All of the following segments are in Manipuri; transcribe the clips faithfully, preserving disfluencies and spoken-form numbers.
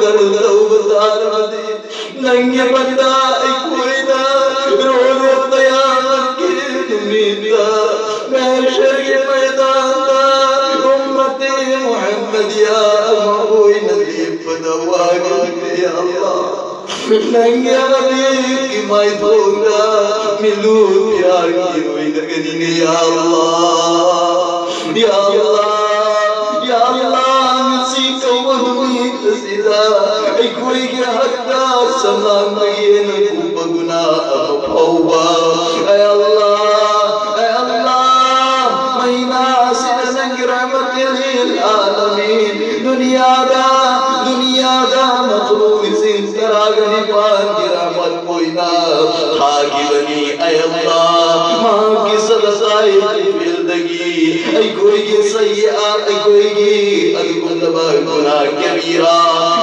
ꯀꯔꯝ ꯇꯧꯕ ꯇꯥꯔꯕꯗꯤ, ꯅꯪꯒꯤ ꯕꯟꯗꯥ ꯑꯩꯈꯣꯏꯅ ꯔꯣꯖ ꯀꯌꯥꯃꯠꯀꯤ ꯅꯨꯃꯤꯠꯇ ꯃꯍꯁꯔꯒꯤ ꯃꯩꯗꯥꯟꯗ ꯎꯝꯃꯇꯤ ꯃꯨꯍꯝꯃꯗꯤꯌꯥ ꯑꯃ ꯑꯣꯏꯅ ꯂꯦꯞꯄꯗ ꯋꯥꯒꯅꯤ, ꯌꯥ ꯑꯜꯂꯥꯍ꯫ ꯅꯪꯒꯤ ꯍꯕꯤꯕꯀꯤ ꯃꯥꯏꯊꯣꯡꯗ ꯃꯤꯠꯂꯨ ꯄꯤꯌꯥꯒꯤ ꯑꯣꯏꯔꯒꯅꯤꯅꯦ, ꯌꯥ ꯑꯜꯂꯥꯍ꯫ ꯌꯥ ꯑꯜꯂꯥꯍ, ꯌꯥ ꯑꯜꯂꯥꯍ, ꯉꯁꯤ ꯀꯧꯕ ꯅꯨꯃꯤꯠ ꯑꯁꯤꯗ ꯑꯩꯈꯣꯏꯒꯤ ꯍꯛꯇ ꯁꯃꯥꯡꯗꯒꯤ ꯍꯦꯟꯅ ꯀꯨꯝꯕ ꯒꯨꯅꯥ ꯑꯃ ꯐꯥꯎꯕ, ꯑꯦ ꯑꯜꯂꯥꯍ, ꯑꯦ ꯑꯜꯂꯥꯍ, ꯃꯍꯤꯅꯥ ꯑꯁꯤꯗ ꯅꯪꯒꯤ ꯔꯍꯃꯇꯤꯜ ꯂꯤꯜ ꯑꯥꯂꯃꯤꯟ, ꯗꯨꯅꯤꯌꯥꯗ, ꯗꯨꯅꯤꯌꯥꯗ ꯃꯈꯂꯨꯛꯁꯤꯡ ꯇꯔꯥꯒ ꯅꯤꯄꯥꯟꯒꯤ ꯔꯍꯃꯠ ꯑꯣꯏꯅ ꯊꯥꯈꯤꯕꯅꯤ꯫ ꯑꯦ ꯑꯜꯂꯥꯍ, ꯃꯍꯥꯛꯀꯤ ꯁꯗꯀꯥꯏ ꯇꯨꯐꯤꯜꯗꯒꯤ ꯑꯩꯈꯣꯏꯒꯤ ꯁꯩꯌꯥꯠ, ꯑꯩꯈꯣꯏꯒꯤ ꯑꯗꯨꯒꯨꯝꯂꯕ ꯒꯨꯅꯥ ꯀꯕꯤꯔꯥ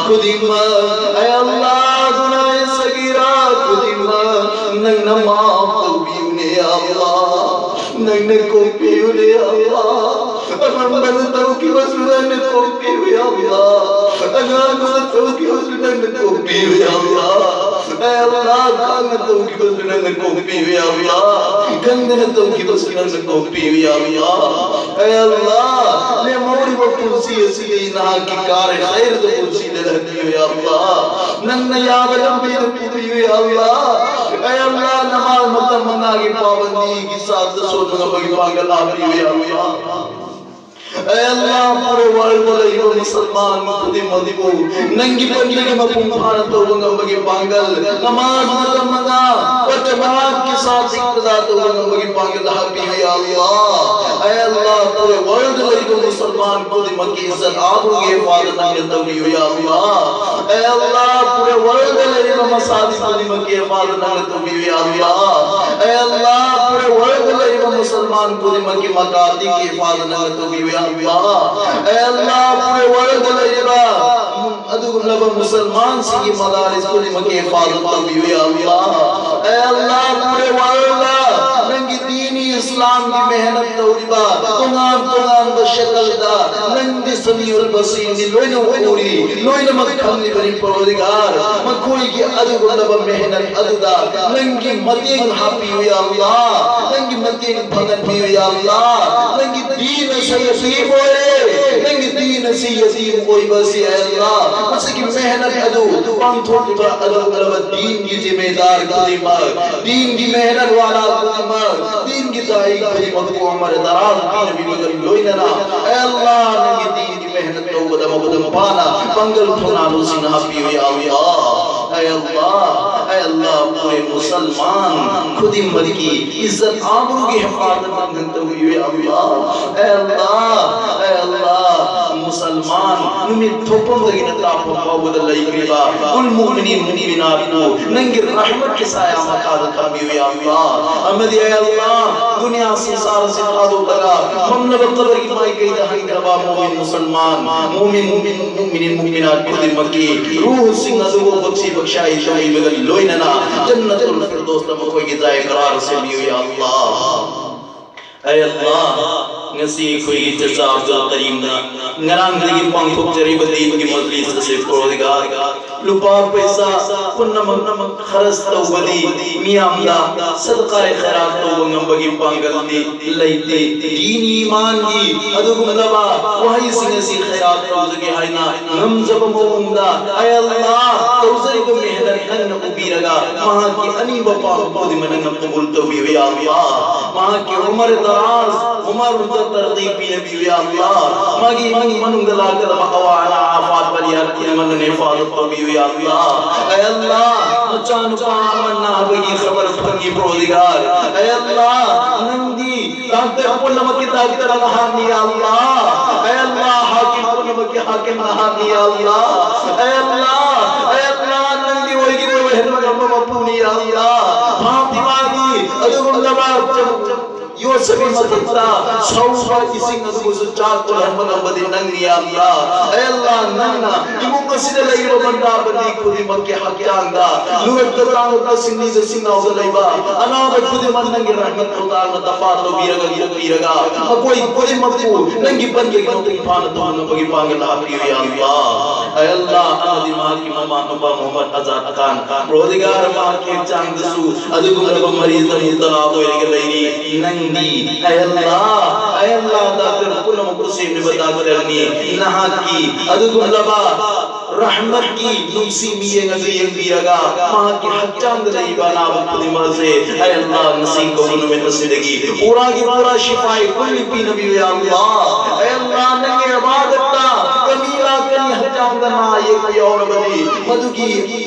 ꯈꯨꯗꯤꯡꯃꯛ, ꯑꯦ ꯑꯜꯂꯥꯍ, ꯒꯨꯅꯥ ꯁꯒꯤꯔꯥ ꯈꯨꯗꯤꯡꯃꯛ ꯅꯪꯅ ꯃꯥꯐ ꯇꯧꯕꯤꯌꯨꯅꯦ, ꯌꯥ ꯑꯜꯂꯥꯍ꯫ ꯅꯪꯅ ꯀꯣꯛꯄꯤꯌꯨꯅꯦ, ꯌꯥ ꯑꯜꯂꯥꯍ꯫ ꯑꯉꯝꯕꯅ ꯇꯧꯈꯤꯕꯁꯨ ꯅꯪꯅ ꯀꯣꯛꯄꯤꯌꯨ, ꯌꯥ ꯑꯜꯂꯥꯍ꯫ ꯑꯉꯥꯡꯕꯅ ꯇꯧꯈꯤꯕꯁꯨ ꯅꯪꯅ ꯀꯣꯛꯄꯤꯌꯨ, ꯌꯥ ꯑꯜꯂꯥꯍ꯫ ꯑꯦ ꯑꯜꯂꯥꯍ, ꯈꯥꯡꯅ ꯇꯧꯈꯤꯕꯁꯨ ꯅꯪꯅ ꯀꯣꯛꯄꯤꯌꯨ, ꯌꯥ ꯑꯜꯂꯥꯍ꯫ ꯈꯪꯗꯅ ꯇꯧꯈꯤꯕꯁꯨ ꯅꯪꯅ ꯀꯣꯛꯄꯤꯌꯨ, ꯌꯥ ꯑꯜꯂꯥꯍ꯫ ꯑꯦ ꯑꯜꯂꯥꯍ, ꯂꯦꯝꯍꯧꯔꯤꯕ ꯄꯨꯟꯁꯤ ꯑꯁꯤꯗꯤ ꯅꯍꯥꯛꯀꯤ ꯀꯥꯔꯦ ꯈꯩꯔꯗ ꯄꯨꯟꯁꯤ ꯂꯩꯍꯟꯕꯤꯌꯨ, ꯌꯥ ꯑꯜꯂꯥꯍ꯫ ꯅꯪꯅ ꯌꯥꯕ ꯂꯝꯕꯤꯗ ꯄꯨꯕꯤꯌꯨ, ꯌꯥ ꯑꯜꯂꯥꯍ꯫ ꯑꯦ ꯑꯜꯂꯥꯍ, ꯅꯃꯥꯖ ꯃꯇꯝ ꯃꯉꯥꯒꯤ ꯄꯥꯕꯟꯗꯤꯒꯤ ꯆꯥꯛꯇ ꯁꯣꯟꯕ ꯉꯝꯕꯒꯤ ꯄꯥꯡꯒꯜ ꯍꯥꯞꯄꯤꯌꯨ, ꯌꯥ ꯑꯜꯂꯥꯍ꯫ ꯑꯦ ꯑꯜꯂꯥꯍ, ꯄꯨꯔꯦ ꯋꯥꯔꯜꯗ ꯂꯩꯔꯤꯕ ꯃꯨꯁꯜꯃꯥꯟ ꯈꯨꯗꯤꯡꯃꯛꯄꯨ ꯅꯪꯒꯤ ꯄꯟꯗꯒꯤ ꯃꯄꯨꯡ ꯐꯥꯅ ꯇꯧꯕ ꯉꯝꯕꯒꯤ ꯄꯥꯡꯒꯜ, ꯅꯃꯥꯖ ꯃꯇꯝ ꯃꯉꯥ ꯋꯥ ꯖꯃꯥꯠꯀꯤ ꯁꯥꯊ ꯏꯛꯇꯤꯗꯥ ꯇꯧꯕ ꯉꯝꯕꯒꯤ ꯄꯥꯡꯒꯜ ꯍꯥꯞꯄꯤꯌꯨ, ꯌꯥ ꯑꯜꯂꯥꯍ꯫ ꯑꯦ ꯑꯜꯂꯥꯍ, ꯄꯨꯔꯦ ꯋꯥꯔꯜꯗ ꯂꯩꯔꯤꯕ ꯃꯨꯁꯜꯃꯥꯟ ꯈꯨꯗꯤꯡꯃꯛꯀꯤ ꯏꯖꯠ ꯑꯥꯕ꯭ꯔꯨꯒꯤ ꯍꯤꯐꯥꯖꯠ ꯅꯪꯅ ꯇꯧꯕꯤꯌꯨ, ꯌꯥ ꯑꯜꯂꯥꯍ꯫ ꯑꯦ ꯑꯜꯂꯥꯍ, ꯄꯨꯔꯦ ꯋꯥꯔꯜꯗ ꯂꯩꯔꯤꯕ ꯃꯁꯥꯖꯤꯗ ꯈꯨꯗꯤꯡꯃꯛꯀꯤ ꯍꯤꯐꯥꯖꯠ ꯅꯪꯅ ꯇꯧꯕꯤꯌꯨ, ꯌꯥ ꯑꯜꯂꯥꯍ꯫ ꯑꯦ ꯑꯜꯂꯥꯍ, ꯄꯨꯔꯦ ꯋꯥꯔꯜꯗ ꯂꯩꯔꯤꯕ ꯃꯨꯁꯜꯃꯥꯟ ꯈꯨꯗꯤꯡꯃꯛꯀꯤ ꯃꯀꯥꯇꯤꯕꯀꯤ ꯍꯤꯐꯥꯖꯠ ꯅꯪꯅ ꯇꯧꯕꯤꯌꯨ, ꯌꯥ ꯑꯜꯂꯥꯍ꯫ ꯑꯦ ꯑꯜꯂꯥꯍ, ꯄꯨꯔꯦ ꯋꯥꯔꯜꯗ ꯂꯩꯔꯤꯕ ꯑꯗꯨꯒꯨꯝꯂꯕ ꯃꯨꯁꯜꯃꯥꯟꯁꯤꯡꯒꯤ ꯃꯗꯥꯔꯤꯁ ꯈꯨꯗꯤꯡꯃꯛꯀꯤ ꯍꯤꯐꯥꯖꯠ ꯇꯧꯕꯤꯌꯨ, ꯌꯥ ꯑꯜꯂꯥꯍ꯫ ꯑꯦ ꯑꯜꯂꯥꯍ, ꯄꯨꯔꯦ ꯋꯥꯔꯜꯗ ꯅꯪꯒꯤ ꯗꯤꯅꯤ ꯏꯁꯂꯥꯝꯒꯤ ꯃꯦꯍꯅꯠ ꯇꯧꯔꯤꯕ ꯇꯣꯉꯥꯟ ꯇꯣꯉꯥꯟꯕ ꯁꯦꯀꯜꯗ ꯅꯪꯗꯤ ꯁꯃꯤꯎꯜ ꯕꯁꯤꯔꯅꯤ, ꯂꯣꯏꯅꯃꯛ ꯎꯔꯤ, ꯂꯣꯏꯅꯃꯛ ꯈꯪꯂꯤꯕꯅꯤ꯫ ꯄꯔꯣꯗꯤꯒꯥꯔ, ꯃꯈꯣꯏꯒꯤ ꯑꯗꯨꯒꯨꯝꯂꯕ ꯃꯦꯍꯅꯠ ꯑꯗꯨꯗ ꯅꯪꯒꯤ ꯃꯇꯦꯡ ꯍꯥꯞꯄꯤꯌꯨ ꯌꯥ ꯑꯜꯂꯥ, ꯅꯪꯒꯤ ꯃꯇꯦꯡ ꯐꯪꯍꯟꯕꯤꯌꯨ ꯌꯥ ꯑꯜꯂꯥ꯫ ꯅꯪꯒꯤ ꯗꯤꯟ ꯑꯁꯤ ꯌꯇꯤꯝ ꯑꯣꯏꯔꯦ, ꯅꯪꯒꯤ ꯗꯤꯟ ꯑꯁꯤ ꯌꯇꯤꯝ ꯑꯣꯏꯕ ꯑꯁꯤ, ꯑꯦ ꯑꯜꯂꯥ, ꯃꯁꯤꯒꯤ ꯃꯦꯍꯅꯠ ꯑꯗꯨ ꯄꯥꯡꯊꯣꯛꯂꯤꯕ ꯑꯗꯨꯒꯨꯝꯂꯕ ꯗꯤꯟꯒꯤ ꯖꯤꯝꯃꯦꯗꯥꯔ ꯈꯨꯗꯤꯡꯃꯛ, ꯗꯤꯟꯒꯤ ꯃꯦꯍꯅꯠ ꯋꯥꯂꯥ ꯈꯨꯗꯤꯡꯃꯛ, ꯗꯤꯟꯒꯤ ꯗꯥꯏ ꯈꯨꯗꯤꯡꯃꯛꯄꯨ ꯎꯃꯔ ꯗꯔꯥꯖ ꯄꯤꯅꯕꯤꯕꯒ ꯂꯣꯏꯅꯅ, ꯑꯦ ꯑꯜꯂꯥ, ꯅꯪꯒꯤ ꯗꯤꯟꯒꯤ ꯃꯦꯍꯅꯠ ꯇꯧꯕꯗ ꯃꯄꯨꯡ ꯐꯥꯅ ꯄꯥꯡꯒꯜ ꯊꯧꯅꯥ ꯂꯧꯁꯤꯡ ꯍꯥꯞꯄꯤꯌꯨ ꯌꯥ ꯑꯜꯂꯥ꯫ ꯑꯦ ꯑꯜꯂꯥ, ꯑꯦ ꯑꯜꯂꯥ, ꯄꯨꯔꯦ ꯃꯨꯁꯜꯃꯥꯟ ꯈꯨꯗꯤꯡꯃꯛꯀꯤ ꯏꯖꯠ ꯑꯥꯕ꯭ꯔꯨꯒꯤ ꯍꯤꯐꯥꯖꯠ ꯅꯪ ꯇꯧꯕꯤꯌꯨ ꯌꯥ ꯑꯜꯂꯥ꯫ ꯑꯦ ꯑꯜꯂꯥ, ꯑꯦ ꯑꯜꯂꯥ, ꯃꯨꯁꯜꯃꯥꯟ ꯅꯨꯃꯤꯠ ꯊꯣꯛꯐꯝꯗꯒꯤꯅ ꯇꯥꯐꯝ ꯐꯥꯎꯕꯗ ꯂꯩꯈ꯭ꯔꯤꯕ ꯀꯨꯜ ꯃꯨꯑꯃꯤꯅꯤꯟ ꯃꯨꯑꯃꯤꯅꯥꯠꯄꯨ ꯅꯪꯒꯤ ꯔꯍꯃꯠꯀꯤ ꯁꯥꯌꯥ ꯃꯈꯥꯗ ꯊꯝꯕꯤꯌꯨ ꯌꯥ ꯑꯜꯂꯥ꯫ ꯑꯃꯗꯤ ꯑꯦ ꯑꯜꯂꯥ, ꯗꯨꯅꯤꯌꯥ ꯁꯪꯁꯥꯔ ꯑꯁꯤ ꯊꯥꯗꯣꯛꯂꯒ ꯃꯝꯂꯕ ꯀꯕꯔꯒꯤ ꯃꯥꯏꯀꯩꯗ ꯍꯟꯈ꯭ꯔꯕ ꯃꯨꯑꯃꯤꯟ ꯃꯨꯁꯜꯃꯥꯟ, ꯃꯨꯑꯃꯤꯟ ꯃꯨꯑꯃꯤꯅꯤꯟ ꯃꯨꯑꯃꯤꯅꯥꯠ ꯈꯨꯗꯤꯡꯃꯛꯀꯤ ꯔꯨꯍꯁꯤꯡ ꯑꯗꯨꯕꯨ ꯕꯛꯁꯤ ꯕꯛꯁꯥꯏ ꯇꯧꯕꯤꯕꯒ ꯂꯣꯏꯅꯅ ꯖꯟꯅꯇꯨꯜ ꯐꯤꯔꯗꯧꯁꯇ ꯃꯈꯣꯏꯒꯤ ꯖꯥꯌ ꯀꯔꯥꯔ ꯁꯦꯝꯕꯤꯌꯨ ꯌꯥ ꯑꯜꯂꯥ꯫ ꯑꯦ ꯑꯜꯂꯥ, ꯉꯁꯤ ꯑꯩꯈꯣꯏꯒꯤ ꯆꯆꯥ ꯑꯕꯗꯨꯜ ꯀꯔꯤꯝꯅ ꯉꯔꯥꯡꯗꯒꯤ ꯄꯥꯡꯊꯣꯛꯆꯔꯤꯕ ꯗꯤꯟꯒꯤ ꯃꯖꯂꯤꯁ ꯑꯁꯤ ꯄꯔꯣꯗꯤꯒꯥꯔ, ꯂꯨꯄꯥ ꯄꯩꯁꯥ ꯄꯨꯝꯅꯃꯛ ꯈꯔꯆ ꯇꯧꯕꯗꯤ, ꯃꯤꯌꯥꯝꯗ ꯁꯗꯀꯥꯏ ꯈꯩꯔꯥꯠ ꯇꯧꯕ ꯉꯝꯕꯒꯤ ꯄꯥꯡꯒꯜꯗꯤ ꯂꯩꯇꯦ꯫ ꯗꯤꯟ ꯏꯃꯥꯟꯒꯤ ꯑꯗꯨꯒꯨꯝꯂꯕ ꯋꯥꯍꯩꯁꯤꯡ ꯑꯁꯤ ꯈꯩꯔꯥꯠ ꯇꯧꯖꯒꯦ ꯍꯥꯏꯅ ꯉꯝꯖꯕ ꯃꯑꯣꯡꯗ, ꯑꯦ ꯑꯜꯂꯥ, ꯇꯧꯖꯔꯤꯕ ꯃꯦꯍꯅꯠ ꯅꯪꯅ ꯎꯕꯤꯔꯒ ꯃꯍꯥꯛꯀꯤ ꯑꯅꯤꯡꯕ ꯄꯥꯝꯕ ꯈꯨꯗꯤꯡꯃꯛ ꯅꯪꯅ ꯀꯕꯨꯜ ꯇꯧꯕꯤꯌꯨ ꯌꯥ ꯑꯜꯂꯥ꯫ ꯃꯍꯥꯛꯀꯤ ꯎꯃꯔ ꯗꯔꯥꯖ, ꯎꯃꯔ ꯎꯃꯔ ꯇꯔꯀꯤ ꯄꯤꯅꯕꯤꯌꯨ ꯌꯥ ꯑꯜꯂꯥ꯫ ꯃꯥꯒꯤ ꯏꯃꯨꯡ ꯃꯅꯨꯡꯗ ꯂꯥꯛꯀꯗꯕ ꯑꯋꯥ ꯑꯅꯥ ꯑꯐꯥꯠ ꯕꯂꯤꯌꯥꯠ ꯈꯨꯗꯤꯡꯃꯛ ꯅꯪꯅ ꯍꯤꯐꯥꯖꯠ ꯇꯧꯕꯤꯌꯨ ꯌꯥ ꯑꯜꯂꯥ꯫ ꯑꯦ ꯑꯜꯂꯥ, ꯃꯆꯥꯅꯨꯄꯥ ꯑꯃ ꯅꯥꯕꯒꯤ ꯈꯕꯔ ꯐꯪꯉꯤ ꯄꯔꯣꯗꯤꯒꯥꯔ꯫ ꯑꯦ ꯑꯜꯂꯥ, ꯅꯪꯗꯤ ꯗꯥꯛꯇꯔ ꯄꯨꯝꯅꯃꯛꯀꯤ ꯗꯥꯛꯇꯔ ꯅꯍꯥꯛꯅꯤ ꯌꯥ ꯑꯜꯂꯥ꯫ ꯑꯦ ꯑꯜꯂꯥ, ꯍꯥꯀꯤꯝ ꯄꯨꯝꯅꯃꯛꯀꯤ ꯍꯥꯀꯤꯝ ꯅꯍꯥꯛꯅꯤ ꯌꯥ ꯑꯜꯂꯥ꯫ ꯑꯦ ꯑꯜꯂꯥ, ꯑꯦ ꯑꯜꯂꯥ, ꯅꯪꯗꯤ ꯑꯣꯏꯒꯤ ꯑꯣꯏꯍꯟꯕ ꯉꯝꯕ ꯃꯄꯨꯅꯤ ꯌꯥ ꯑꯜꯂꯥ꯫ ꯐꯥꯇꯤꯃꯥꯒꯤ ꯑꯗꯨꯒꯨꯝꯂꯕ ꯌꯣꯠꯁꯕꯤ ꯃꯊꯛꯇ ꯁꯧꯕ ꯏꯁꯤꯡ ꯑꯗꯨꯕꯨꯁꯨ ꯆꯥꯛ ꯑꯣꯜꯍꯟꯕ ꯉꯝꯕꯗꯤ ꯅꯪꯅꯤ ꯌꯥ ꯑꯜꯂꯥ꯫ ꯑꯦ ꯑꯜꯂꯥ, ꯅꯪꯅ ꯏꯃꯨꯡ ꯑꯁꯤꯗ ꯂꯩꯔꯤꯕ ꯕꯟꯗꯥ ꯕꯟꯗꯤ ꯈꯨꯗꯤꯡꯃꯛꯀꯤ ꯍꯛꯆꯥꯡꯗ ꯂꯨꯔꯛꯇ ꯇꯥꯡꯂꯛꯇ ꯁꯤꯡꯂꯤꯗ ꯁꯤꯡꯅꯥꯎꯗ ꯂꯩꯕ ꯑꯅꯥꯕ ꯈꯨꯗꯤꯡꯃꯛ ꯅꯪꯒꯤ ꯔꯍꯃꯠ ꯊꯧꯗꯥꯡꯅ ꯗꯐꯥ ꯇꯧꯕꯤꯔꯒ ꯀꯣꯛꯄꯤꯔꯒ ꯃꯈꯣꯏ ꯈꯨꯗꯤꯡꯃꯛꯄꯨ ꯅꯪꯒꯤ ꯕꯟꯗꯒꯤ ꯃꯄꯨꯡ ꯐꯥꯅ ꯇꯧꯅꯕꯒꯤ ꯄꯥꯡꯒꯜ ꯍꯥꯞꯄꯤꯌꯨ ꯌꯥ ꯑꯜꯂꯥ꯫ ꯑꯦ ꯑꯜꯂꯥ, ꯑꯃꯗꯤ ꯃꯍꯥꯛꯀꯤ ꯃꯃꯥ ꯃꯄꯥ ꯃꯨꯍꯝꯃꯗ ꯑꯖꯥꯗ ꯈꯥꯟ ꯄꯔꯣꯗꯤꯒꯥꯔ ꯃꯍꯥꯛꯀꯤ ꯍꯛꯆꯥꯡꯗꯁꯨ ꯑꯗꯨꯒꯨꯝꯂꯕ ꯃꯔꯤꯗ ꯃꯨꯕꯇꯂꯥ ꯑꯣꯏꯔꯒ ꯂꯩꯔꯤ꯫ ꯅꯪꯗꯤ ꯑꯦ ꯑꯜꯂꯥ, ꯑꯦ ꯑꯜꯂꯥ, ꯗꯥꯛꯇꯔ ꯄꯨꯝꯅꯃꯛꯄꯨ ꯁꯦꯝꯂꯤꯕ ꯗꯥꯛꯇꯔꯅꯤ꯫ ꯅꯍꯥꯛꯀꯤ ꯑꯗꯨꯒꯨꯝꯂꯕ ꯔꯍꯃꯠꯀꯤ ꯅꯨꯡꯁꯤ ꯃꯤꯠꯌꯦꯡ ꯑꯗꯨ ꯌꯦꯡꯕꯤꯔꯒ ꯃꯍꯥꯛꯀꯤ ꯍꯛꯆꯥꯡꯗ ꯂꯩꯔꯤꯕ ꯑꯅꯥꯕ ꯈꯨꯗꯤꯡꯃꯛ ꯑꯁꯦ ꯑꯦ ꯑꯜꯂꯥ ꯉꯁꯤ ꯀꯧꯕ ꯅꯨꯃꯤꯠ ꯑꯁꯤꯗꯒꯤ ꯄꯨꯔꯥꯒꯤ ꯄꯨꯔꯥ ꯁꯤꯐꯥꯏ ꯀꯨꯜꯂꯤ ꯄꯤꯅꯕꯤꯌꯨ ꯌꯥ ꯑꯜꯂꯥ꯫ ꯑꯦ ꯑꯜꯂꯥ, ꯅꯪꯒꯤ ꯏꯕꯥꯗꯠꯇ ꯀꯃꯤ ꯂꯥꯛꯀꯅꯤ, ꯍꯛꯆꯥꯡꯗ ꯅꯥ ꯌꯦꯛꯄ ꯌꯥꯎꯔꯕꯗꯤ ꯃꯗꯨꯒꯤ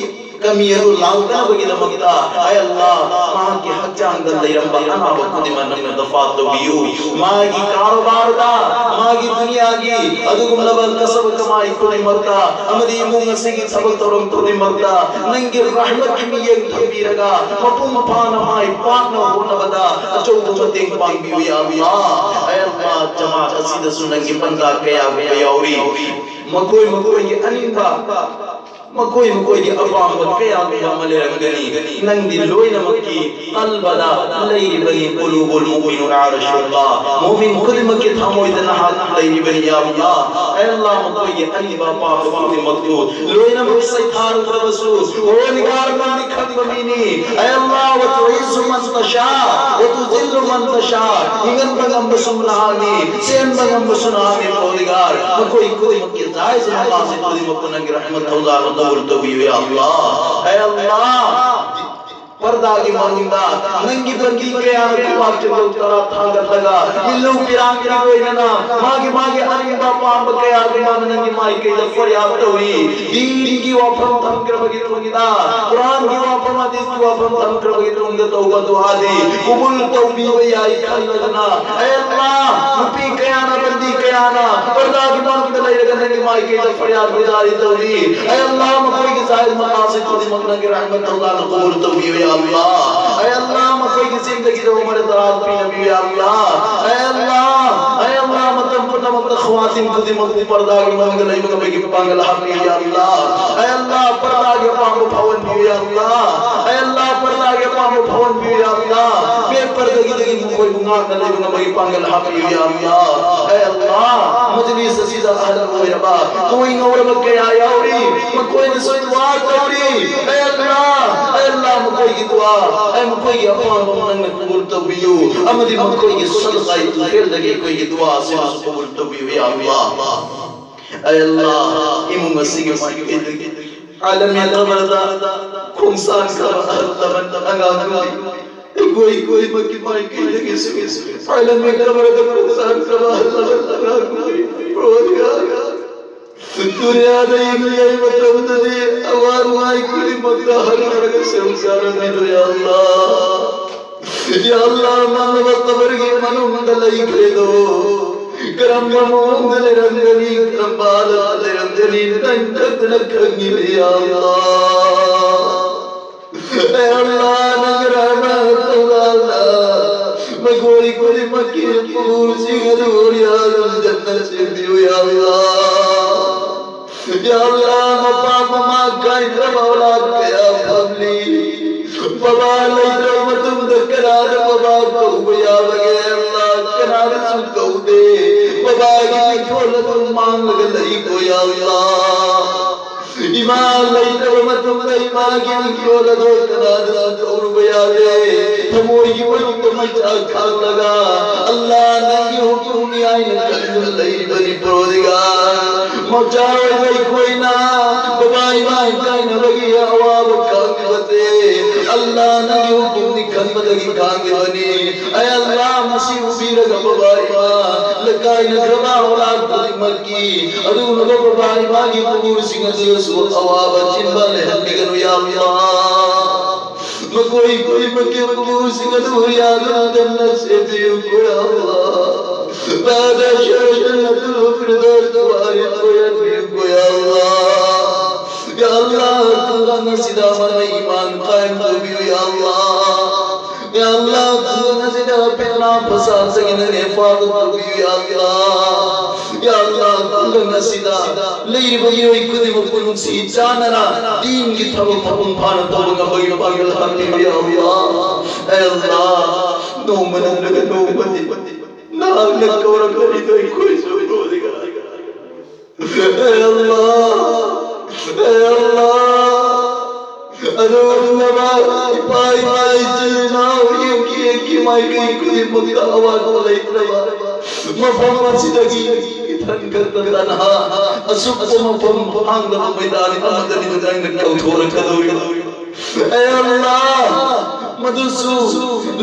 ꯀꯃꯤ ꯑꯗꯨ ꯂꯥꯛꯇꯅꯕꯒꯤꯗꯃꯛꯇ ꯑꯦ ꯑꯜꯂꯥ, ꯃꯍꯥꯛꯀꯤ ꯍꯛꯆꯥꯡꯗ ꯂꯩꯔꯝꯕ ꯑꯅꯥꯕ ꯈꯨꯗꯤꯡꯃꯛ ꯅꯪꯅ ꯗꯐꯥ ꯇꯧꯕꯤꯌꯨ꯫ ꯃꯥꯒꯤ ꯀꯥꯔꯣꯕꯥꯔꯗ, ꯃꯥꯒꯤ ꯗꯨꯅꯤꯌꯥꯒꯤ ꯑꯗꯨꯒꯨꯝꯂꯕ ꯀꯁꯕ ꯀꯃꯥꯏ ꯈꯨꯗꯤꯡꯃꯛꯇ ꯑꯃꯗꯤ ꯏꯃꯨꯡ ꯑꯁꯤꯒꯤ ꯊꯕꯛ ꯊꯧꯔꯝ ꯈꯨꯗꯤꯡꯃꯛꯇ ꯅꯪꯒꯤ ꯔꯍꯃꯠꯀꯤ ꯃꯤꯠꯌꯦꯡ ꯊꯝꯕꯤꯔꯒ ꯃꯄꯨꯡ ꯐꯥꯅ ꯃꯥꯏ ꯄꯥꯛꯅ ꯍꯣꯠꯅꯕꯗ ꯑꯆꯧꯕ ꯃꯇꯦꯡ ꯄꯥꯡꯕꯤꯌꯨ ꯌꯥ ꯑꯜꯂꯥ꯫ ꯑꯦ ꯑꯜꯂꯥ, ꯖꯃꯥꯠ ꯑꯁꯤꯗꯁꯨ ꯅꯪꯒꯤ ꯕꯟꯗꯥ ꯀꯌꯥꯒꯨꯝꯕ ꯌꯥꯎꯔꯤ꯫ ꯃꯈꯣꯏ ꯃꯈꯣꯏꯒꯤ ꯑꯅꯤꯡꯕ, ꯃꯈꯣꯏ ꯃꯈꯣꯏꯒꯤ ꯑꯄꯥꯝꯕ ꯀꯌꯥꯒꯨꯝꯕ ꯑꯃ ꯂꯩꯔꯝꯒꯅꯤ꯫ ꯅꯪꯗꯤ ꯂꯣꯏꯅꯃꯛꯀꯤ ꯀꯜꯕꯗ ꯂꯩꯔꯤꯕꯅꯤ꯫ ꯀꯨꯂꯨꯕꯨꯜ ꯃꯨꯃꯤꯅꯨꯅ ꯑꯔꯁꯨꯜꯂꯥ꯫ ꯃꯨꯃꯤꯟ ꯈꯨꯗꯤꯡꯃꯛꯀꯤ ꯊꯃꯣꯏꯗ ꯅꯍꯥꯛ ꯂꯩꯔꯤꯕꯅꯤ ꯌꯥ ꯑꯜꯂꯥ꯫ ꯑꯦ ꯑꯜꯂꯥ, ꯃꯈꯣꯏꯒꯤ ꯑꯅꯤꯡꯕ ꯑꯄꯥꯝꯕ ꯈꯨꯗꯤꯡꯃꯛꯇꯨ ꯂꯣꯏꯅꯃꯛ ꯁꯩꯊꯥꯔꯨꯗ꯭ꯔꯕꯁꯨ, ꯄꯔꯣꯗꯤꯒꯥꯔ ꯅꯪꯗꯤ ꯈꯪꯕ ꯃꯤꯅꯤ꯫ ꯑꯦ ꯑꯜꯂꯥ, ꯋꯇꯨꯏꯖꯨ ꯃꯟ ꯇꯁꯥ ꯋꯇꯨꯖꯤꯜꯂꯨ ꯃꯟ ꯇꯁꯥ꯫ ꯍꯤꯡꯍꯟꯕ ꯉꯝꯕꯁꯨ ꯅꯍꯥꯛꯅꯤ, ꯆꯦꯟꯕ ꯉꯝꯕꯁꯨ ꯅꯍꯥꯛꯅꯤ꯫ ꯄꯔꯣꯗꯤꯒꯥꯔ, ꯃꯈꯣꯏ ꯈꯨꯗꯤꯡꯃꯛꯀꯤ ꯖꯥꯏꯖ ꯃꯀꯥꯁꯤꯗ ꯈꯨꯗꯤꯡꯃꯛꯄꯨ ꯅꯪꯒꯤ ꯔꯍꯃꯠ ꯊꯧꯖꯥꯜꯅ ꯀꯕꯨꯜ ꯇꯧꯕꯤꯌꯨ ꯌꯥ ꯑꯜꯂꯥ꯫ ꯑꯦ ꯑꯜꯂꯥ, ꯄꯔꯗꯥꯒꯤ ꯃꯅꯨꯡꯗ ꯅꯪꯒꯤ ꯕꯟꯗꯤ ꯀꯌꯥꯅ ꯈꯨꯕꯥꯛ ꯆꯤꯡꯗꯧ ꯇꯔꯥ ꯊꯥꯡꯒꯠꯂꯒ ꯏꯜꯂꯨ ꯄꯤꯔꯥꯡꯒꯤ ꯂꯣꯏꯅꯅ ꯃꯥꯒꯤ ꯃꯥꯒꯤ ꯑꯅꯤꯡꯕ ꯑꯄꯥꯝꯕ ꯀꯌꯥꯒꯨꯝꯕ ꯅꯪꯒꯤ ꯃꯥꯏꯀꯩꯗ ꯐꯔꯤꯌꯥꯗ ꯇꯧꯔꯤ꯫ ꯗꯤꯟꯒꯤ ꯋꯥꯐꯝ ꯊꯝꯈ꯭ꯔꯕꯒꯤ ꯇꯨꯡꯗ, ꯀꯨꯔꯥꯟꯒꯤ ꯋꯥꯐꯝ, ꯍꯗꯤꯁꯀꯤ ꯋꯥꯐꯝ ꯊꯝꯈ꯭ꯔꯕꯒꯤ ꯇꯨꯡꯗ ꯇꯧꯕ ꯗꯨꯍꯥꯗꯤ ꯀꯨꯕꯨꯜ ꯇꯧꯕꯤꯕ ꯌꯥꯏ ꯈꯜꯂꯗꯅ, ꯑꯦ ꯑꯜꯂꯥ, ꯅꯨꯄꯤ ꯀꯌꯥꯅ, ꯕꯟꯗꯤ ꯀꯌꯥꯅ ꯄꯔꯗꯥꯒꯤ ꯃꯅꯨꯡꯗ ꯂꯩꯔꯒ ꯅꯪꯒꯤ ꯃꯥꯏꯀꯩꯗ ꯐꯔꯤꯌꯥꯗ ꯒꯨꯖꯥꯔꯤ ꯇꯧꯔꯤ꯫ ꯑꯦ ꯑꯜꯂꯥ, ꯃꯈꯣꯏꯒꯤ ꯖꯥꯏꯖ ꯃꯀꯥꯁꯤꯗ ꯈꯨꯗꯤꯡꯃꯛ ꯅꯪꯒꯤ ꯔꯍꯃꯠ ꯊꯧꯖꯥꯜꯅ ꯀꯨꯕꯨꯜ ꯇꯧꯕꯤꯌꯨ ꯌꯥ ꯑꯜꯂꯥ, ꯑꯩ ꯑꯜꯂꯥ, ꯃꯈꯣꯏꯒꯤ ꯆꯤꯟꯗꯒꯤ ꯇꯧꯕ ꯃꯔꯛ ꯇꯔꯥꯗ ꯄꯤꯅꯕꯤꯌꯨ, ꯌꯥ ꯑꯜꯂꯥ꯫ ꯑꯩ ꯑꯜꯂꯥ, ꯑꯩ ꯑꯜꯂꯥ, ꯃꯇꯝ ꯄꯨꯝꯅꯃꯛꯇ ꯈ꯭ꯋꯥꯇꯤꯟ ꯈꯨꯗꯤꯡꯃꯛꯄꯨ ꯄꯔꯗꯥꯒꯤ ꯃꯅꯨꯡꯗ ꯂꯩꯕ ꯉꯝꯕꯒꯤ ꯄꯥꯡꯒꯜ ꯍꯥꯞꯄꯤꯌꯨ, ꯌꯥ ꯑꯜꯂꯥ꯫ ꯑꯩ ꯑꯜꯂꯥ, ꯄꯔꯗꯥꯒꯤ ꯑꯄꯥꯝꯕ ꯐꯥꯎꯍꯟꯕꯤꯌꯨ, ꯌꯥ ꯑꯜꯂꯥ꯫ ꯑꯩ ꯑꯜꯂꯥ, ꯄꯔꯗꯥꯒꯤ ꯑꯄꯥꯝꯕ ꯐꯥꯎꯍꯟꯕꯤꯌꯨ, ꯌꯥ ꯑꯜꯂꯥ꯫ ꯕꯦꯄꯔꯗꯒꯤꯗꯒꯤ ꯃꯈꯣꯏꯕꯨ ꯉꯥꯛꯅ ꯂꯩꯕ ꯉꯝꯕꯒꯤ ꯄꯥꯡꯒꯜ ꯍꯥꯄꯤꯌꯨ, ꯌꯥ ꯑꯜꯂꯥ꯫ ꯑꯦ ꯑꯜꯂꯥ, ꯃꯖꯂꯤꯁ ꯑꯁꯤꯗ ꯑꯍꯜ ꯑꯣꯏꯔꯕ, ꯀꯣꯏ ꯉꯧꯔꯕ ꯀꯌꯥ ꯌꯥꯎꯔꯤ, ꯃꯈꯣꯏꯅꯁꯨ ꯗꯨꯋꯥ ꯇꯧꯔꯤ꯫ ꯑꯦ ꯑꯜꯂꯥ, ꯑꯦ ꯑꯜꯂꯥ, ꯃꯈꯣꯏꯒꯤ ꯗꯨꯋꯥ, ꯑꯦ ꯃꯈꯣꯏꯒꯤ ꯑꯄꯥꯝꯕ ꯅꯪꯅ ꯀꯕꯨꯜ ꯇꯧꯕꯤꯌꯨ, ꯑꯃꯗꯤ ꯃꯈꯣꯏꯒꯤ ꯁꯗꯀꯥꯏ ꯇꯨꯐꯦꯜꯗꯒꯤ ꯑꯩꯈꯣꯏꯒꯤ ꯗꯨꯋꯥ ꯑꯁꯤꯃꯁꯨ ꯀꯕꯨꯜ ꯇꯧꯕꯤꯌꯨ, ꯌꯥ ꯑꯜꯂꯥ꯫ ꯑꯦ ꯑꯜꯂꯥ, ꯏꯃꯨꯡ ꯑꯁꯤꯒꯤ ꯃꯥꯏꯀꯩꯗꯒꯤ ꯑꯥꯂꯝꯒꯤ ꯀꯕꯔꯗ ꯈꯣꯡꯁꯥꯟꯈ꯭ꯔꯕ ꯑꯍꯜ ꯂꯃꯟ ꯑꯉꯥꯡ ꯅꯨꯄꯤ ꯑꯩꯈꯣꯏ ꯈꯨꯗꯤꯡꯃꯛꯀꯤ ꯃꯥꯏꯀꯩꯗꯒꯤꯁꯨ ꯑꯥꯂꯝꯒꯤ ꯀꯕꯔꯗ ꯈꯣꯡꯁꯥꯟꯈ꯭ꯔꯕ ꯑꯍꯜ ꯂꯃꯟ ꯑꯉꯥꯡ ꯅꯨꯄꯤ ꯄ꯭ꯔꯣꯗꯤꯒꯥꯜ ꯗꯨꯅꯤꯌꯥꯗ ꯌꯦꯡꯂꯤꯉꯩ ꯃꯇꯝꯗꯗꯤ ꯑꯋꯥ ꯅꯨꯡꯉꯥꯏ ꯈꯨꯗꯤꯡꯃꯛꯇ ꯍꯟꯊꯔꯒ ꯁꯔꯨꯛ ꯆꯥꯔꯝꯃꯤꯗꯣ, ꯌꯥ ꯑꯜꯂꯥ꯫ ꯌꯥ ꯑꯜꯂꯥ, ꯃꯥꯡꯂꯕ ꯀꯕꯔꯒꯤ ꯃꯅꯨꯡꯗ ꯂꯩꯈ꯭ꯔꯦꯗꯣ꯫ ꯀꯔꯝꯕ ꯃꯑꯣꯡꯗ ꯂꯩꯔꯝꯒꯅꯤ, ꯀꯔꯝꯕ ꯍꯥꯂꯠꯇ ꯂꯩꯔꯝꯒꯅꯤ, ꯅꯪ ꯈꯛꯇꯅ ꯈꯪꯉꯤ, ꯌꯥ ꯑꯜꯂꯥ꯫ ꯑꯦ ꯑꯜꯂꯥ, ꯅꯪꯒꯤ ꯔꯍꯃꯠ ꯊꯧꯖꯥꯜꯅ ꯃꯈꯣꯏ ꯈꯨꯗꯤꯡꯃꯛꯀꯤ ꯀꯕꯨꯔꯁꯤꯡ ꯑꯗꯨ ꯔꯤꯌꯥꯗꯨꯜ ꯖꯟꯅꯠ ꯁꯦꯝꯕꯤꯌꯨ, ꯌꯥ ꯑꯜꯂꯥ꯫ ꯌꯥ ꯑꯜꯂꯥ, ꯃꯄꯥ ꯃꯃꯥ ꯀꯥꯏꯗ꯭ꯔꯕ ꯑꯧꯂꯥꯗ ꯀꯌꯥ ꯐꯪꯂꯤ꯫ ꯕꯕꯥ ꯂꯩꯇ꯭ꯔꯕ ꯃꯇꯨꯡꯗ ꯀꯅꯥꯗ ꯕꯕꯥ ꯀꯧꯕ ꯌꯥꯕꯒꯦ? ꯑꯜꯂꯥ, ꯀꯅꯥꯗꯁꯨ ꯀꯧꯗꯦ꯫ ꯕꯕꯥꯒꯤ ꯃꯤꯡꯊꯣꯜ ꯑꯗꯨ ꯃꯥꯡꯂꯒ ꯂꯩꯀꯣ, ꯌꯥ ꯑꯜꯂꯥ꯫ ꯏꯃꯥ ꯂꯩꯇ꯭ꯔꯕ ꯃꯇꯨꯡꯗ ꯏꯃꯥꯒꯤ ꯃꯤꯡꯊꯣꯜ ꯑꯗꯨ ꯀꯅꯥꯗꯁꯨ ꯀꯧꯔꯨꯕ ꯌꯥꯗꯦ꯫ ꯊꯃꯣꯏꯒꯤ ꯃꯅꯨꯡꯗ ꯃꯩꯆꯥꯛ ꯈꯥꯛꯂꯒ, ꯑꯜꯂꯥ, ꯅꯪꯒꯤ ꯍꯨꯀꯨꯝꯅꯤ ꯍꯥꯏꯅ ꯈꯟꯗꯨꯅ ꯂꯩꯔꯤꯕꯅꯤ, ꯄ꯭ꯔꯣꯗꯤꯒꯥꯜ꯫ ꯃꯆꯥ ꯑꯣꯏꯕ ꯑꯩꯈꯣꯏꯅ ꯕꯕꯥ ꯏꯃꯥ ꯏꯀꯥꯏꯅꯕꯒꯤ ꯑꯋꯥꯕ ꯈꯪꯂꯤꯕꯁꯦ, ꯑꯜꯂꯥ, ꯅꯪꯒꯤ ꯍꯨꯀꯨꯝꯅꯤ ꯈꯟꯕꯗꯒꯤ ꯈꯥꯡꯂꯤꯕꯅꯤ꯫ ꯑꯦ ꯑꯜꯂꯥ, ꯃꯁꯤ ꯎꯕꯤꯔꯒ ꯕꯕꯥ ꯏꯃꯥ ꯂꯩꯀꯥꯏꯅꯈ꯭ꯔꯕ ꯑꯧꯂꯥꯗ ꯈꯨꯗꯤꯡꯃꯛꯀꯤ ꯑꯗꯨꯒꯨꯝꯂꯕ ꯕꯕꯥ ꯏꯃꯥꯒꯤ ꯀꯕꯨꯔꯁꯤꯡ ꯑꯗꯨꯗꯁꯨ ꯑꯋꯥꯕ ꯆꯤꯟꯕ ꯂꯩꯍꯟꯕꯤꯒꯅꯨ, ꯌꯥ ꯑꯜꯂꯥ꯫ ꯃꯈꯣꯏ ꯈꯨꯗꯤꯡꯃꯛꯀꯤ ꯀꯕꯨꯔꯁꯤꯡ ꯑꯗꯨ ꯔꯤꯌꯥꯗꯨꯜ ꯖꯟꯅꯠ ꯁꯦꯝꯕꯤꯌꯨꯀꯣ, ꯌꯥ ꯑꯜꯂꯥ꯫ ꯕꯥꯗ ꯖꯟꯅꯇꯨꯜ ꯐꯤꯔꯗꯧꯁ ꯋꯥꯔꯤꯁ ꯑꯣꯏꯍꯟꯕꯤꯌꯨꯀꯣ, ꯌꯥ ꯑꯜꯂꯥ꯫ ꯌꯥ ꯑꯜꯂꯥ, ꯑꯁꯤꯗ ꯑꯃꯅ ꯏꯃꯥꯟ ꯀꯥꯏꯝ ꯇꯧꯕꯤꯌꯨ, ꯌꯥ ꯑꯜꯂꯥ꯫ ꯌꯥ ꯑꯜꯂꯥ, ꯈꯨꯡꯒꯪ ꯑꯁꯤꯗ ꯐꯤꯠꯅꯥ ꯐꯁꯥꯗꯒꯤ ꯅꯪꯅ ꯍꯤꯐꯥꯖꯠ ꯇꯧꯕꯤꯌꯨ, ꯌꯥ ꯑꯜꯂꯥ꯫ ꯌꯥ ꯑꯜꯂꯥ, ꯈꯨꯡꯒꯪ ꯑꯁꯤꯗ ꯂꯩꯔꯤꯕ ꯃꯤꯑꯣꯏ ꯈꯨꯗꯤꯡꯃꯛꯄꯨ ꯅꯨꯡꯁꯤ ꯆꯥꯟꯅꯅ ꯗꯤꯟꯒꯤ ꯊꯕꯛ ꯃꯄꯨꯡ ꯐꯥꯅ ꯇꯧꯕ ꯉꯝꯕꯒꯤ ꯄꯥꯡꯒꯜ ꯍꯥꯞꯄꯤꯌꯨ, ꯌꯥ ꯑꯜꯂꯥ꯫ ꯑꯦ ꯑꯜꯂꯥ, ꯅꯣꯡꯃ ꯅꯠꯇ꯭ꯔꯒ ꯅꯣꯡꯃꯗꯤ ꯅꯍꯥꯛꯅ ꯀꯧꯔꯛꯀꯅꯤꯗꯣ ꯑꯩꯈꯣꯏꯁꯨ ꯍꯧꯖꯤꯛ ꯑꯦ ꯑꯜꯂꯥ, ꯑꯦ ꯑꯜꯂꯥ, ꯑꯗꯨꯒꯨꯝꯂꯕ ꯏꯄꯥ ꯏꯃꯥ ꯏꯆꯤꯜ ꯏꯅꯥꯎ ꯌꯦꯛꯀꯤ ꯌꯦꯛꯀꯤ ꯃꯥꯏꯀꯩ ꯈꯨꯗꯤꯡꯃꯛꯇ ꯑꯋꯥꯠꯄ ꯂꯩꯇ꯭ꯔꯕ ꯃꯐꯝ ꯑꯁꯤꯗꯒꯤ ꯏꯊꯟ ꯈꯛꯇ ꯇꯟꯍꯥ ꯑꯁꯨꯛꯄ ꯃꯐꯝ ꯍꯥꯡꯗꯕ ꯃꯩꯗꯥꯟ ꯑꯃꯗꯅꯤ ꯅꯪꯅ ꯀꯧꯊꯣꯔꯛꯀꯗꯧꯔꯤꯕ꯫ ꯑꯦ ꯑꯜꯂꯥ, ꯃꯗꯨꯁꯨ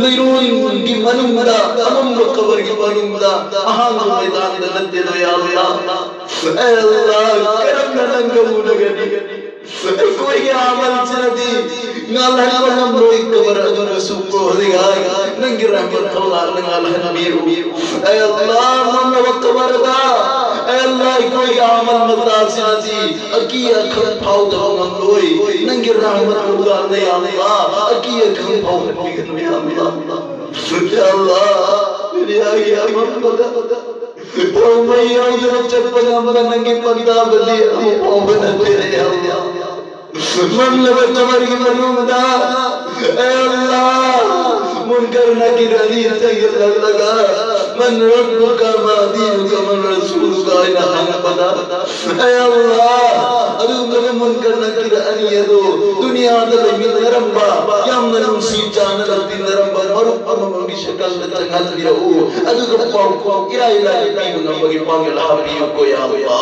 ꯂꯩꯔꯣꯟꯒꯤ ꯃꯅꯨꯡꯗ, ꯑꯃꯝꯕ ꯀꯕꯔꯒꯤ ꯃꯅꯨꯡꯗ, ꯑꯍꯥꯡꯕ ꯃꯩꯗꯥꯟꯗ ꯅꯠꯇꯦꯗꯣ, ꯌꯥ ꯑꯜꯂꯥ꯫ ꯑꯦ ꯑꯜꯂꯥ, ꯀꯔꯝꯅ ꯅꯪꯒ ꯎꯅꯒꯅꯤ? ꯑꯩꯈꯣꯏꯒꯤ ꯑꯃꯜꯁꯤꯅꯗꯤ ꯉꯥꯜꯍꯟꯕ ꯉꯝꯂꯣꯏ ꯀꯕꯔ ꯑꯗꯨꯕꯨꯁꯨ ꯍꯧꯖꯤꯛ ꯅꯪꯒꯤ ꯔꯍꯃꯠ ꯊꯧꯅꯥꯅ ꯉꯥꯜꯍꯟꯕꯤꯔꯨ꯫ ꯑꯦ ꯑꯜꯂꯥ, ꯃꯝꯂꯕ ꯀꯕꯔꯗ, ꯑꯦ ꯑꯜꯂꯥ, ꯑꯩꯈꯣꯏꯒꯤ ꯑꯃꯜ ꯃꯇꯥꯁꯤꯡ ꯑꯁꯤ ꯑꯀꯤ ꯑꯈꯪ ꯐꯥꯎꯗꯕ ꯉꯝꯂꯣꯏ꯫ ꯅꯪꯒꯤ ꯔꯍꯃꯠ ꯊꯧꯅꯥꯅ, ꯌꯥ ꯑꯜꯂꯥ, ꯑꯀꯤ ꯑꯈꯪ ꯐꯥꯎꯍꯟꯕꯤꯒꯅꯨ, ꯌꯥ ꯑꯜꯂꯥ꯫ ꯌꯥ ꯑꯜꯂꯥ, ꯗꯨꯅꯤꯌꯥꯒꯤ ꯑꯃꯝꯕꯗ ꯊꯧꯃꯩ ꯌꯥꯎꯗꯅ ꯆꯠꯄ ꯉꯝꯕ ꯅꯪꯒꯤ ꯄꯟꯊꯥꯕꯗꯤ ꯑꯃ ꯐꯥꯎꯕ ꯅꯠꯇꯦ, ꯌꯥ ꯑꯜꯂꯥ꯫ ꯃꯝꯂꯕ ꯀꯕꯔꯒꯤ ꯃꯅꯨꯡꯗ, ꯑꯦ ꯑꯜꯂꯥ, ꯃꯨꯟꯀꯔ ꯅꯀꯤꯔ ꯑꯅꯤ ꯊꯦꯡꯖꯤꯜꯂꯛꯂꯒ, "ꯃꯟ ꯔꯕꯨꯀ, ꯃꯥ ꯗꯤꯅꯨꯀ, ꯃꯟ ꯔꯁꯨꯂꯨꯀ" ꯍꯥꯏꯅ ꯍꯪꯉꯛꯄꯗ, ꯑꯦ ꯑꯜꯂꯥ, ꯑꯗꯨꯒꯨꯝꯂꯕ ꯃꯨꯟꯀꯔ ꯅꯀꯤꯔ ꯑꯅꯤ ꯑꯗꯨ ꯗꯨꯅꯤꯌꯥꯗ ꯂꯩꯃꯤꯟꯅꯔꯝꯕ, ꯌꯥꯝꯅ ꯅꯨꯡꯁꯤ ꯆꯥꯟꯅꯅ ꯇꯤꯟꯅꯔꯝꯕ ꯃꯔꯨꯞ ꯑꯃꯃꯝꯒꯤ ꯁꯀꯜꯗ ꯆꯪꯍꯟꯕꯤꯔꯛꯎ, ꯑꯗꯨꯒ ꯄꯥꯎꯈꯨꯝ ꯏꯔꯥꯏ ꯂꯥꯏꯅ ꯄꯤꯕ ꯉꯝꯕꯒꯤ ꯄꯥꯡꯒꯜ ꯍꯥꯞꯄꯤꯌꯨꯀꯣ, ꯌꯥ ꯑꯜꯂꯥ꯫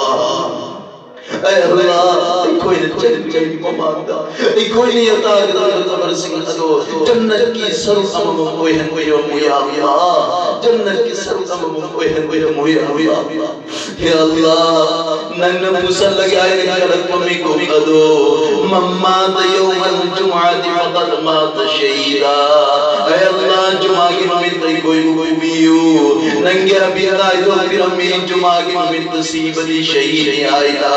ꯑꯦ ꯑꯜꯂꯥ, ꯑꯩꯈꯣꯏꯅ ꯆꯪꯗ꯭ꯔꯤꯉꯩꯒꯤ ꯃꯃꯥꯡꯗ ꯑꯩꯈꯣꯏꯅ ꯌꯥꯇꯥꯒꯗꯧꯔꯤꯕ ꯀꯕꯔꯁꯤꯡ ꯑꯗꯣ ꯖꯟꯅꯠꯀꯤ ꯁꯔꯨꯛ ꯑꯃꯃꯝ ꯑꯣꯏꯍꯟꯕꯤꯔꯝꯃꯨ, ꯌꯥ ꯑꯜꯂꯥ꯫ ꯖꯟꯅꯠꯀꯤ ꯁꯔꯨꯛ ꯑꯃꯃꯝ ꯑꯣꯏꯍꯟꯕꯤꯔꯝꯃꯨ, ꯌꯥ ꯑꯜꯂꯥ꯫ ꯌꯥ ꯑꯜꯂꯥ, ꯅꯪꯅ ꯄꯨꯁꯜꯂꯒꯦ ꯍꯥꯏꯅ ꯀꯜꯂꯛꯄ ꯃꯤꯀꯨꯞ ꯑꯗꯣ, "ꯃꯝ ꯃꯥꯇ ꯌꯧꯃꯜ ꯖꯨꯃꯨꯑꯥꯇꯤ ꯐꯀꯗ ꯃꯥꯇ ꯁꯍꯤꯗꯥ"꯫ ꯑꯦ ꯑꯜꯂꯥ, ꯖꯨꯃꯥꯒꯤ ꯅꯨꯃꯤꯠꯇ ꯑꯩꯈꯣꯏꯕꯨ ꯄꯨꯕꯤꯌꯨ꯫ ꯅꯪꯒꯤ ꯍꯕꯤꯕ ꯍꯥꯏꯗꯣ ꯄꯤꯔꯝꯃꯤ, ꯖꯨꯃꯥꯒꯤ ꯅꯨꯃꯤꯠꯇ ꯁꯤꯕꯗꯤ ꯁꯍꯤꯗꯅꯤ ꯍꯥꯏꯅ꯫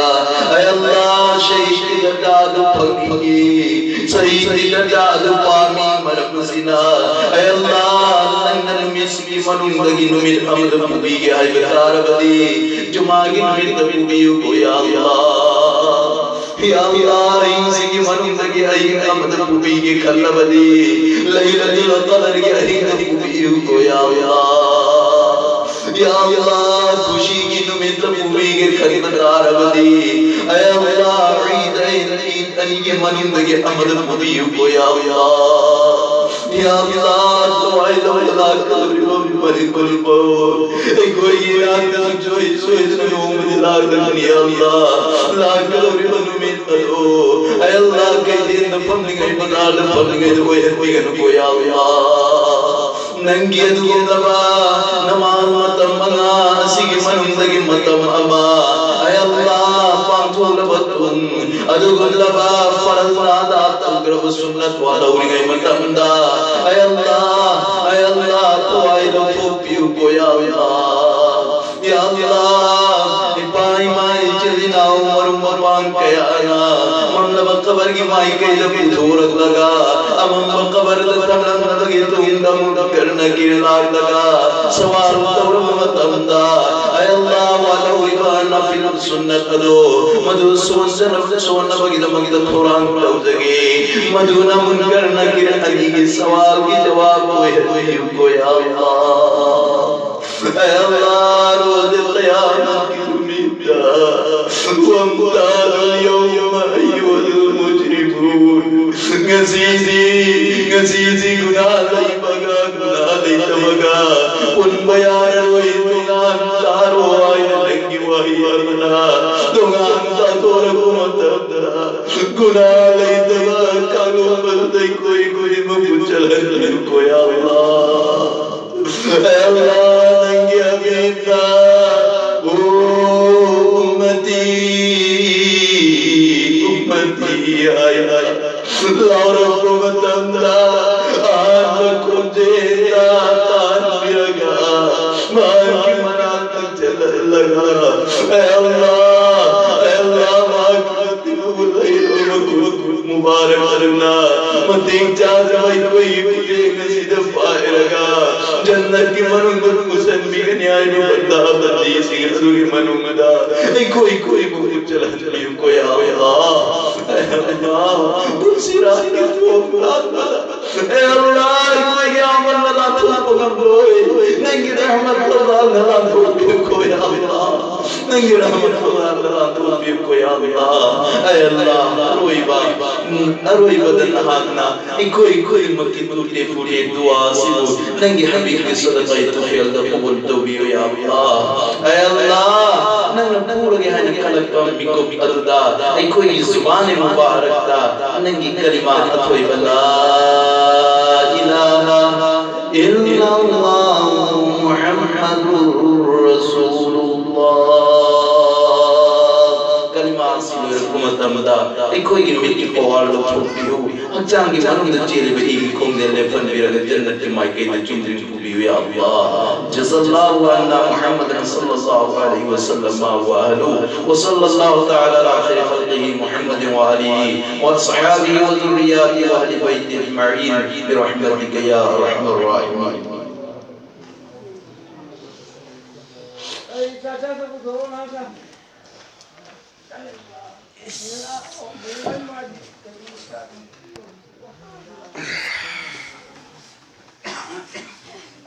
ꯑꯦ ꯑꯜꯂꯥ, ꯁꯍꯤꯗꯀꯤ ꯗꯔꯖꯥꯗꯨ ꯐꯪꯅꯤꯡꯉꯤ, ꯁꯍꯤꯗꯀꯤ ꯗꯔꯖꯥꯗꯨ ꯄꯥꯝꯃꯤ꯫ ꯃꯔꯝ ꯑꯁꯤꯅ, ꯑꯦ ꯑꯜꯂꯥ, ꯅꯪꯅ ꯅꯨꯃꯤꯠ ꯒꯤ ꯃꯅꯨꯡꯗꯒꯤ ꯅꯨꯃꯤꯠ ꯑꯃꯗ ꯄꯨꯕꯤꯒꯦ ꯍꯥꯏꯕ ꯇꯥꯔꯕꯗꯤ, ꯖꯨꯃꯥꯒꯤ ꯅꯨꯃꯤꯠꯇ ꯄꯨꯕꯤꯌꯨꯀꯣ, ꯌꯥ ꯑꯜꯂꯥ꯫ ꯌꯥ ꯑꯜꯂꯥ, ꯑꯍꯤꯡꯁꯤꯒꯤ ꯃꯅꯨꯡꯗꯒꯤ ꯑꯍꯤꯡ ꯑꯃꯗ ꯄꯨꯕꯤꯒꯦ ꯈꯜꯂꯕꯗꯤ, ꯂꯩꯂꯇꯨꯜ ꯀꯗꯔꯒꯤ ꯑꯍꯤꯡꯗ ꯄꯨꯕꯤꯌꯨꯀꯣ, ꯌꯥ ꯑꯜꯂꯥ꯫ ꯌꯥ ꯑꯜꯂꯥ, ꯈꯨꯁꯤꯒꯤ ꯅꯨꯃꯤꯠꯇ ꯄꯨꯕꯤꯒꯦ ꯈꯟꯕ ꯇꯥꯔꯕꯗꯤ, ꯑꯦ ꯑꯜꯂꯥ, ꯏꯗ ꯑꯩꯅ ꯏꯗ ꯑꯅꯤꯒꯤ ꯃꯅꯨꯡꯗꯒꯤ ꯑꯃꯗ ꯄꯨꯕꯤꯌꯨꯀꯣ, ꯌꯥ ꯑꯜꯂꯥ꯫ ꯌꯥ ꯑꯜꯂꯥ, ꯊꯋꯥꯏ ꯂꯧꯕ ꯂꯥꯛꯀꯗꯧꯔꯤꯕ ꯃꯂꯤꯀꯨꯜ ꯃꯧꯠ, ꯑꯩꯈꯣꯏꯒꯤ ꯏꯅꯥꯛꯇ ꯁꯨꯡꯁꯣꯏ ꯁꯣꯏꯗꯅ ꯅꯣꯡꯃꯗꯤ ꯂꯥꯛꯀꯅꯤ, ꯌꯥ ꯑꯜꯂꯥ꯫ ꯂꯥꯛꯀꯗꯧꯔꯤꯕ ꯅꯨꯃꯤꯠ ꯑꯗꯣ, ꯑꯦ ꯑꯜꯂꯥ, ꯀꯩꯊꯦꯜꯗ ꯐꯝꯂꯤꯉꯩ, ꯕꯖꯥꯔꯗ ꯐꯝꯂꯤꯉꯩꯗ ꯑꯣꯏꯍꯟꯕꯤꯒꯅꯨꯀꯣ, ꯌꯥ ꯑꯜꯂꯥ꯫ ꯅꯪꯒꯤ ꯑꯗꯨꯒꯨꯝꯂꯕ ꯅꯃꯥꯖ ꯃꯇꯝ ꯃꯉꯥ ꯑꯁꯤꯒꯤ ꯃꯅꯨꯡꯗꯒꯤ ꯃꯇꯝ ꯑꯃ, ꯑꯦ ꯑꯜꯂꯥ, ꯄꯥꯡꯊꯣꯛꯂꯕ ꯇꯨꯡ, ꯑꯗꯨꯒꯨꯝꯂꯕ ꯐꯔꯖ ꯑꯗꯥ ꯇꯧꯈ꯭ꯔꯕ ꯁꯨꯟꯅꯠ ꯋꯥꯠꯍꯧꯔꯤꯉꯩ ꯃꯇꯝꯗ, ꯑꯦ ꯑꯜꯂꯥ, ꯑꯦ ꯑꯜꯂꯥ, ꯊꯋꯥꯏ ꯂꯧꯊꯣꯛꯄꯤꯌꯨꯀꯣ, ꯌꯥ ꯑꯜꯂꯥ꯫ ꯌꯥ ꯑꯜꯂꯥ, ꯏꯄꯥ ꯏꯃꯥ ꯏꯆꯤꯜ ꯏꯅꯥꯎ ꯃꯔꯨꯞ ꯃꯄꯥꯡ ꯀꯌꯥꯅ ꯃꯝꯂꯕ ꯀꯕꯔꯒꯤ ꯃꯥꯏꯀꯩꯗ ꯄꯨꯊꯣꯔꯛꯂꯒ, ꯑꯃꯝꯕ ꯀꯕꯔꯗ ꯊꯝꯂꯝꯂꯕꯒꯤ ꯇꯨꯡꯗ ꯃꯨꯟꯀꯔ ꯅꯀꯤꯔ ꯂꯥꯛꯂꯒ ꯁꯋꯥꯜ ꯇꯧꯔꯕ ꯃꯇꯝꯗ, ꯑꯦ ꯑꯜꯂꯥ, ꯋꯥꯠꯍꯧꯔꯤꯕ ꯅꯐꯤꯜ ꯁꯨꯟꯅꯠ ꯑꯗꯣ ꯃꯗꯨ ꯁꯣꯟꯖꯅꯕ, ꯁꯣꯟꯅꯕꯒꯤꯗꯃꯛꯇ ꯊꯧꯔꯥꯡ ꯇꯧꯖꯒꯦ꯫ ꯃꯗꯨꯅ ꯃꯨꯟꯀꯔ ꯅꯀꯤꯔ ꯑꯅꯤꯒꯤ ꯁꯋꯥꯜꯒꯤ ꯖꯋꯥꯕ ꯑꯣꯏꯍꯟꯕꯤꯌꯨꯀꯣ, ꯌꯥ ꯑꯜꯂꯥ꯫ ꯑꯦ ꯑꯜꯂꯥ, ꯔꯣꯖꯦ ꯀꯌꯥꯃꯠꯀꯤ ꯅꯨꯃꯤꯠꯇ "ꯋꯥꯝꯇꯥꯖꯨꯜ ꯌꯧꯃ ꯑꯩꯌꯨꯍꯜ ꯃꯨꯖꯔꯤꯃꯨꯟ", ꯉꯁꯤꯗꯤ, ꯉꯁꯤꯗꯤ ꯒꯨꯅꯥ ꯂꯩꯕꯒ ꯒꯨꯅꯥ ꯂꯩꯇꯕꯒ ꯄꯨꯟꯕ ꯌꯥꯔꯔꯣꯏ, ꯇꯣꯉꯥꯟ ꯇꯥꯔꯣ ꯍꯥꯏꯅ ꯅꯪꯒꯤ ꯋꯥꯍꯩ ꯑꯃꯅ ꯇꯣꯉꯥꯟ ꯇꯥꯊꯣꯔꯛꯄ ꯃꯇꯝꯗ, ꯒꯨꯅꯥ ꯂꯩꯇꯕ ꯀꯥꯡꯂꯨꯞ ꯑꯗꯨꯗ ꯑꯩꯈꯣꯏ ꯈꯨꯗꯤꯡꯃꯛꯄꯨ ꯆꯜꯍꯟꯕꯤꯌꯨꯀꯣ, ꯌꯥ ꯑꯜꯂꯥ꯫ ꯑꯦ ꯑꯜꯂꯥ, ꯅꯪꯒꯤ ꯍꯕꯤꯕꯇ, "ꯑꯣ ꯎꯝꯃꯇꯤ" ꯍꯥꯏꯅ ꯂꯥꯎꯔꯛꯄ ꯃꯇꯝꯗ ꯑꯍꯥꯟꯕ ꯈꯣꯟꯖꯦꯜꯗ ꯇꯥꯍꯟꯕꯤꯔꯒ ꯃꯍꯥꯛꯀꯤ ꯃꯅꯥꯛꯇ ꯆꯦꯜꯍꯜꯂꯒ, ꯑꯦ ꯑꯜꯂꯥ, ꯑꯦ ꯑꯜꯂꯥ, ꯃꯍꯥꯛꯀꯤ ꯃꯇꯤꯛ ꯃꯒꯨꯟ ꯂꯩꯔꯕ ꯃꯈꯨꯠ ꯃꯨꯕꯥꯔꯛ ꯑꯗꯨꯅ ꯃꯇꯦꯡ ꯆꯥꯗꯕ ꯑꯩꯈꯣꯏꯒꯤ ꯄꯨꯛꯆꯦꯜ ꯑꯁꯤꯗ ꯄꯥꯏꯔꯒ ꯖꯟꯅꯠꯀꯤ ꯃꯅꯨꯡꯗ ꯄꯨꯁꯟꯕꯤꯒꯅꯤ ꯍꯥꯏꯔꯤꯕ ꯕꯟꯗꯥ ꯕꯟꯗꯤꯁꯤꯡ ꯑꯗꯨꯒꯤ ꯃꯅꯨꯡꯗ ꯑꯩꯈꯣꯏ, ꯑꯩꯈꯣꯏꯕꯨ ꯆꯜꯍꯟꯕꯤꯌꯨꯀꯣ ꯌꯥ ꯑꯜꯂꯥ꯫ ꯑꯦ ꯑꯜꯂꯥ, ꯄꯨꯟꯁꯤꯔꯥꯒꯤ ꯊꯣꯡ ꯂꯥꯟꯕꯗ, ꯑꯦ ꯑꯜꯂꯥ, ꯑꯩꯈꯣꯏꯒꯤ ꯑꯃꯜꯅ ꯂꯥꯟꯊꯣꯛꯄ ꯉꯝꯂꯣꯏ꯫ ꯅꯪꯒꯤ ꯔꯍꯃꯠ ꯐꯖꯅ ꯂꯥꯟꯊꯣꯛꯄꯤꯌꯨꯀꯣ ꯌꯥ ꯑꯜꯂꯥ꯫ ꯅꯪꯒꯤ ꯔꯍꯃꯠ ꯐꯖꯅ ꯂꯥꯟꯊꯣꯛꯄꯤꯌꯨꯀꯣ ꯌꯥ ꯑꯜꯂꯥ꯫ ꯑꯦ ꯑꯜꯂꯥ, ꯑꯔꯣꯏꯕ, ꯎꯝ, ꯑꯔꯣꯏꯕꯗ ꯅꯍꯥꯛꯅ ꯑꯩꯈꯣꯏ ꯈꯨꯗꯤꯡꯃꯛꯀꯤ ꯇꯨꯠꯇꯦ ꯐꯨꯠꯇꯦ ꯗꯨꯋꯥ ꯑꯁꯤꯕꯨ ꯅꯪꯒꯤ ꯍꯕꯤꯕꯀꯤ ꯁꯗꯀꯥꯏ ꯇꯨꯐꯦꯜꯗ ꯀꯕꯨꯜ ꯇꯧꯕꯤꯌꯨ ꯌꯥ ꯑꯜꯂꯥ꯫ ꯑꯦ ꯑꯜꯂꯥ, ꯅꯪꯅ ꯐꯨꯔꯒꯦ ꯍꯥꯏꯅ ꯈꯜꯂꯛꯄ ꯃꯤꯀꯨꯞ ꯑꯗꯨꯗ ꯑꯩꯈꯣꯏꯒꯤ ꯖꯨꯕꯥꯅꯦ ꯃꯨꯕꯥꯔꯛꯇ ꯅꯪꯒꯤ ꯀꯂꯤꯃꯥ ꯑꯊꯣꯏꯕ ꯂꯥ ꯏꯂꯥꯍ ꯏꯜꯂꯜꯂꯥꯍꯨ ꯃꯨꯍꯝꯃꯗꯨꯔ ꯔꯁꯨꯂꯨꯜꯂꯥꯍ ꯀꯂꯤꯃꯥ ꯑꯁꯤ ꯂꯣꯏꯔꯛꯄ ꯃꯇꯝꯗ ꯑꯩꯈꯣꯏꯒꯤ ꯃꯤꯠꯀꯤ ꯄꯋꯥꯔ ꯂꯧꯊꯣꯛꯄꯤꯌꯨ꯫ ꯍꯛꯆꯥꯡꯒꯤ ꯃꯅꯨꯡꯗ ꯆꯦꯜꯂꯤꯕ ꯏꯒꯤ ꯈꯣꯡꯖꯦꯜ ꯂꯦꯞꯍꯟꯕꯤꯔꯒ ꯖꯟꯅꯠꯀꯤ ꯃꯥꯏꯀꯩꯗ ꯆꯨꯝꯗ꯭ꯔꯤꯡ ꯄꯨꯕꯤꯌꯨ ꯌꯥ ꯑꯜꯂꯥ꯫ جزى الله عنا محمدا صلى الله عليه وسلم وأهله، وصلى الله تعالى على خير خلقه محمد وآله وأصحابه وذرياته وأهل بيته أجمعين برحمتك يا أرحم الراحمين.